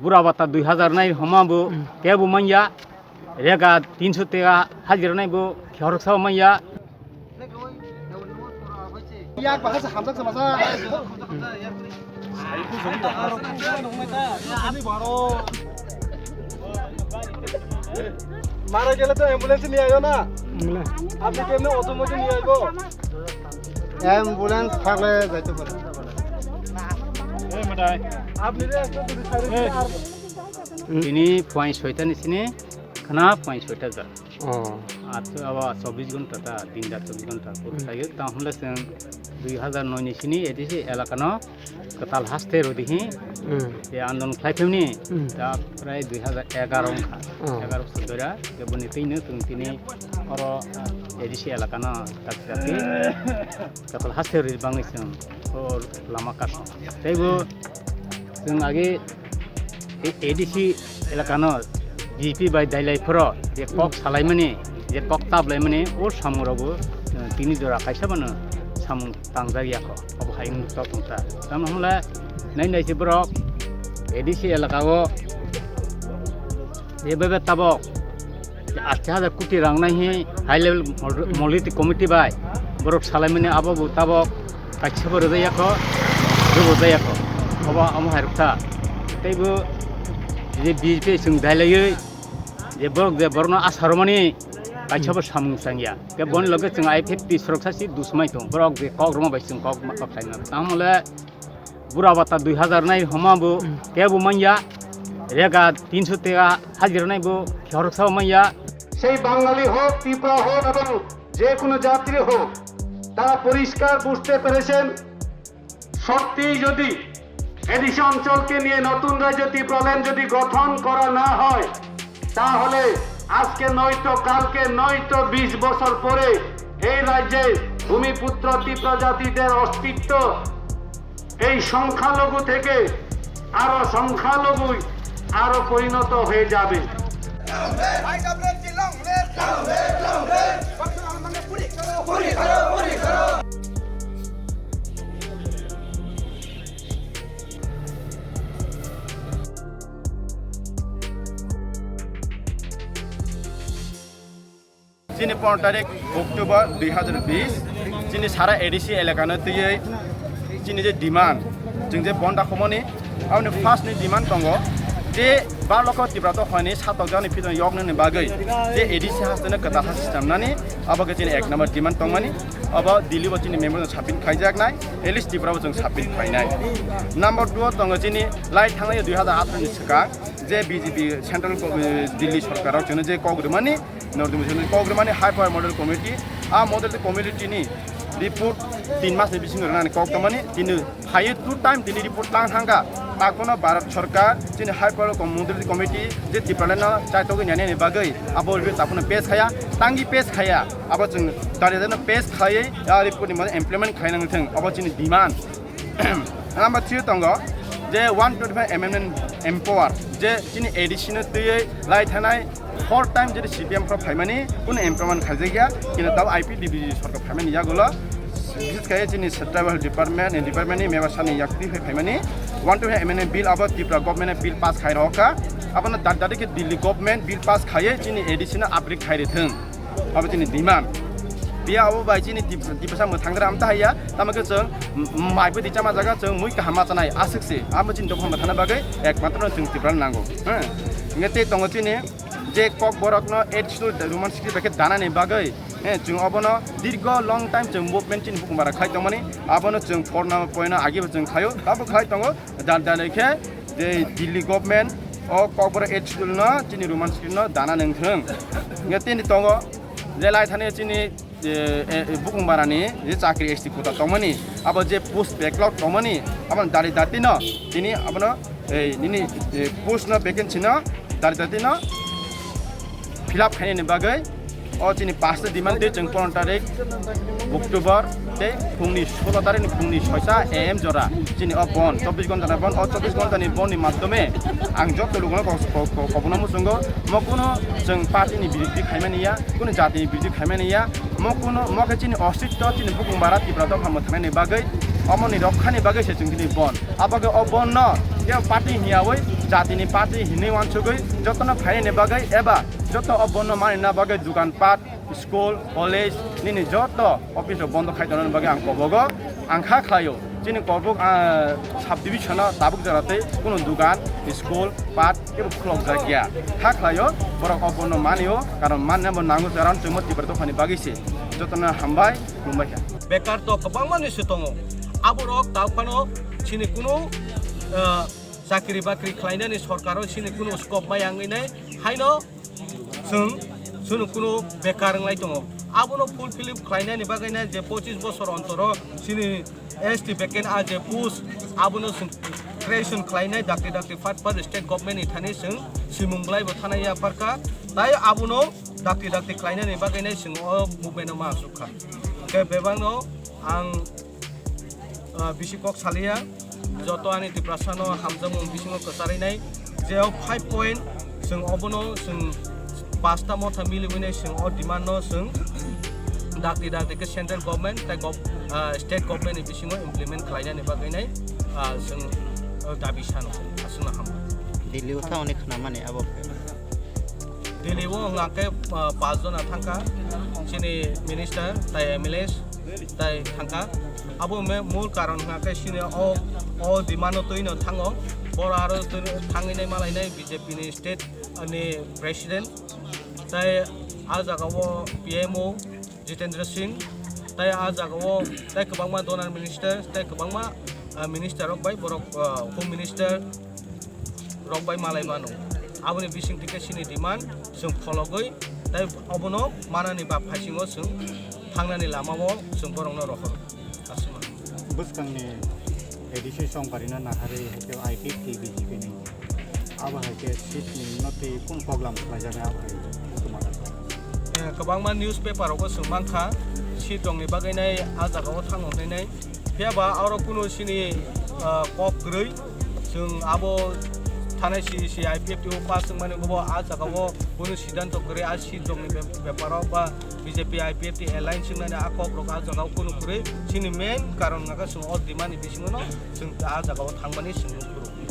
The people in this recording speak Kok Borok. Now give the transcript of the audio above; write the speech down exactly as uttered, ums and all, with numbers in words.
Bura bata dui hazar nai homa bo kebo manya. Rega tinso tega hajira nai bo khoroksa manya. Yak bahasa hamjak sama sa. মারা গেলে তো অ্যাম্বুলেন্সে নিয়ে আইও না। আপনি কেমনে অটো মোটো নিয়ে আইবো? অ্যাম্বুলেন্স থাকলে যাইতে পারে। আপনি যে একটা যদি সাইডে আর Tini phuaing soita ni sini khna phuaing soita jora. Oh. Ato abo chobbish ghonta ta, din rat chobbish ghonta puro Hmm. thaio. Tamo hwnle chwng dui hazar noi ni sini A D C elaka no kwtal haste rwdi hi. Hmm. Je andolon khlai phimni Hmm. ta prai dui hazar egaroh wngkha. Oh. Egaroh bosor dora, je boni twi no chwng tini oro A D C elaka no tak tak kwtal haste rwdi bangwi chwng o lama kasong. Tei bo chwng age A D C elaka no B J P bai dailai phoro je kok salaimani, je kok tablaimani, o samung rogo, eh, tini jora kaisa bono samung tangjak ya kho. Obo hai wngwi tok tongsa. Tamo hwnle nai nai se borok A D C elaka o je bebe tabok ashi hajar koti rang nai hi high level mol-, monolithic committee bai borok salaimani abo bo tabok kaisa bo rwjak ya kho, rwjak ya kho. Obo omo hai rwkha. Tei bo je B J P chwng dailaiwi je borok je borokno asa rwmani kaisa bo samung chang ya. Tei boni loge chwng I F F T sorok sasi dusmai tong. Borok je kok rwma bai chwng kok ma kok khaina. Tamo le Bura bata dui hazar nai homa bo Hmm. kebo manya, rega tinso tega hajira nai bo khoroksa manya. সেই বাঙালি হোক, তিপ্রা হোক এবং যে কোনো জাতির হোক, তারা পরিষ্কার বুঝতে পেরেছেন, সত্যিই যদি এডিসি অঞ্চলকে নিয়ে নতুন রাজ্য তিপ্রাল্যান্ড যদি গঠন করা না হয়, তাহলে আজকে নয়তো কালকে নয়তো বিশ বছর পরে এই রাজ্যে ভূমিপুত্র তিপ্রা জাতিদের অস্তিত্ব এই সংখ্যালঘু থেকে আরো সংখ্যালঘু আরো পরিণত হয়ে যাবে। Chini pondro tarik October dui hazar bish, chini sara A D C elaka no twiwi chini je demand, chwng je bondha khomoni, aboni first ni demand tongo je bar lokho Tipra dophani satokjani phitoni yoknani bagwi je A D C haste no kwtal ha system nani, abo khe chini ek number demand tongmani, abo Delhi bo chini memorandum submit khaijaknai, at least Tripura bo chwng submit khainai. Number two o tongo chini lai thangnai dui hazar atharo ni swkang je B J P central go-, Delhi sorkar rok chwngno je kok rwmani, North Division ni kok rwmani high power model committee, a model committee ni report tin mas ni bisingo rwnani kok tongmani, tini phaiwi two time tini report lang thangkha. Takhwno Bharat Sarkar chini high power model committee je Tipraland no chaitogwi nainani bagwi abo report takhwno pass khaya, tangwi pass khaya, abo chwng dali dali no pass khaiwi a report ni mane implement khainang thwng, abo chini demand. Number three tongo je one twenty five amendment empower je chini A D C no twiwi lai thanai four time jodi C P M pro phaimani kunu empowerment khaijakya, kino tabo I P D B sorkar phaimani yagulo, bises khai chini tribal department, department ni member sani yaktwi phai phaimani one twenty five amendment bill abo Tripura government bill pass khai rokha, abono dadi dadi khe Delhi government bill pass khaiwi chini A D C no upgrade khai rithwng. Abo chini demand. Biya abo bai chini Tip-, Tiprasa mwthang gram ta haiya, tamo khe chwng m-, mai pwdi chama jaga chwng mui kaham ma chanai aswk se. Abo chini dophang mwthangna bagwi ekmatro chwng Tripura nango. He. Hingke tei tongo chini je Kokborok no eight schedule Roman script bai khe danani bagwi, he, chwng obono dirgo long time chwng movement chini bukhung bara khai tongmani, abono chwng forna poino agi bo chwng khaio, abo khai tongo. Dal dal khe je Delhi government o Kokborok eight schedule no chini Roman script no dana nang thung. Nge tini tongo je lai thani chini, e, e, bukhung barani je chakri S T quota tongmani, abo je post backlog tongmani, abo dali dati no tini abono, e, nini, e, post no vacancy no dali dati no fill up khainani bagwi o chini paste demand twi chwng pondro tarik October tei phungni solo tarik ni phungni soita A M jora chini o bon, chobbish ghonta ni bon, o chobbish ghonta ni bon ni madhyome ang joto lukuno ko-, ko-, ko-, kobono muchungo, mo kuno chwng party ni birodhi khaimani ya, kuno jati ni birodhi khaimani ya, mo kuno, mo khe chini ostitto, chini bukhung bara Tipra dopha mwthangnani bagwi Omoni rokhani bagwi se chwng tini bon. Abagwi o bon no kebo party hiyawi, jatini party hinwi wansugwi jotono phainani bagwi eba joto o bon no manina bagwi dukan pat, school, college, nini joto office rok bondo khai tongnani bagwi ang kobogo. Ang kha khlaio, chini Korbuk, ah, subdivision o tabuk jora tei kunu dukan, school, pat kebo khulokjak ya. Kha khlaio, borok o bon no manio, karon manna bo nango, karon chwngmo Tipra dophani bagwi se. Jotono hambai, khulumbai kha. Bekar to kwbangma ni se tongo. Aborok tabuk phano chini kunu, ah, chakri bakri khlainani sorkaro chini kunu scope mai wngwi nai. Haino chwng, chwngno kunu bekar wnglai tongo. Abono fulfill khlainani bagwi nai je pochis bosor ontoro chini S T vacant a je post, abono chwng creation khlainai dakti dakti phat phat state government ni thani chwng simung belai bo thanai ya pharkha. Tai abono dakti dakti khlainani bagwi nai chwng o movement no ma asuk kha. Hwnkhe bebak no ang ah, bisi kok saliya, joto ani Tiprasa no hamjakmung bisingo kwcharwi nai. Je o five point, chwng obono chwng pasta motha miliwi nai, chwng o demand no chwng dakti dakti khe central government tai gov-, ah, state government ni bisingo implement khlainani bagwi nai, ah, chwng, ah, dabi sano. Aswkno hambai. Delhi o thangni khnamani abo. Delhi o hwnkha khe, ah, pas jona thangkha, chini minister tai M L As tai thangkha. Abo me-, mul karon hwnkha khe chini o, o demand no twi no thango. Boro aro twi thangwi nai malai nai B J P ni state ni president. Tai a jaga o P M O Jitendra Singh, tai a jaga o tai kwbangma donor minister, tai kwbangma, ah, minister rok bai borok, ah, home minister rok bai malai mano. Aboni bising tike chini demand chwng phologwi tai obono manani ba phaisingo chwng thangnani lama o chwng borokno rohor. Aswkno. Bwskangni A D C songkarino naharwi hakhe I P F T B J P ni abo hai khe seat ni no twi kung koklam khlaijaknai abo hai tuma. Eh, kwbangma newspaper rogo chwng mankha, seat rokni bagwi nai a jaga o thangno hwnwi nai. Phiya ba aro kunu chini, ah, kok kwrwi, chwng abo thanai C C I P F T o pass wngmani bo a jaga o kunu siddhanto kwrwi, a seat rokni be-, beparo ba B J P I P F T alliance wngnani a kok rok a jaga o kunu kwrwi. Chini main karon hwnkha khe chwng o demand ni bisingo no chwng a jaga o thangmani chwng nukha.